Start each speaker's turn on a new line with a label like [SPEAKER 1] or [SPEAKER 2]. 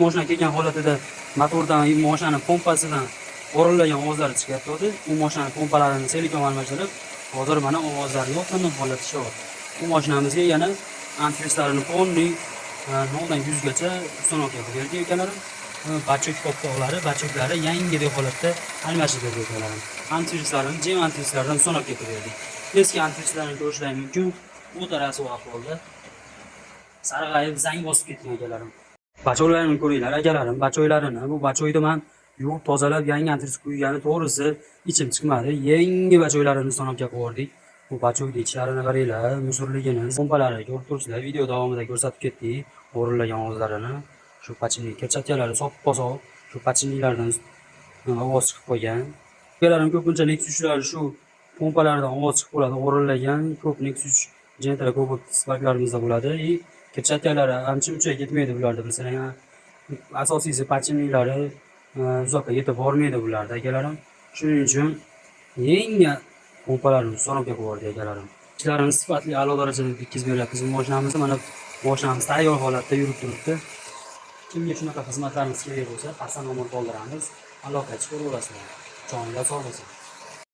[SPEAKER 1] Moshina kelgan holatida motordan, moshinani pompasidan g'urillagan ovozlari chiqyapti. U moshinani pompalarini целиком almashtirib, hozir mana ovozlari yo'q, tiniq holatda ishlayapti. Bu moshinamizga yana антифриз larini полный 0 dan 100 gacha установка qilib berdik, akalarim. Бачок qopqoqlari, бачок lari yangidek holatda almashtirdik, akalarim. Антифриз larini Gem антифриз laridan установка qilib berdik. Eski антифриз larni ko'rishlari mumkin. O'ta rasvo ahvolda. Sarg'ayib, zang bosib ketgan, akalarim. Бачок larini ko'ringlar, akalarim, бачок larini. Bu бачок ni man yuvib, tozalab, yangi антифриз quygani, to'g'risi, ichim chiqmadi. Yangi бачок larini установка qilib yubordik. Bu бачок ni ichlarini qaranglar, мусор ligini, pompalari ko'rib turibsizlar. Video davomida ko'rsatib ketdik g'urillagan ovozlarini. Shu подшипник перчатка lari soppa-sog', shu подшипник lardan ovoz chiqib qolgan. Akalarim, ko'pincha Nexus 3lar shu pompalardan ovoz chiqib qoladi, g'urillagan. Ko'p Nexus 3, Gentra, Cobalt, Sparklarimizda bo'ladi. И перчатка lari ancha-muncha ketmaydi bularda, bilsanglar. Asosiysi, подшипник lari uzoqqa yetib bormaydi bularda, akalarim. Shuning uchun yangi pompalarni установка qilib yubordik, akalarim. Ishlarimiz sifatli, a'lo darajada bitkazib beryapmiz bu moshinamizni. Mana moshinamiz tayyor holatda yurib turibdi. Kimga shunaqa xizmatlarimiz kerak bo'lsa, pastda nomer qoldiramiz. Aloqa chiqaverasizlar. Joninglar sog' bo'lsin.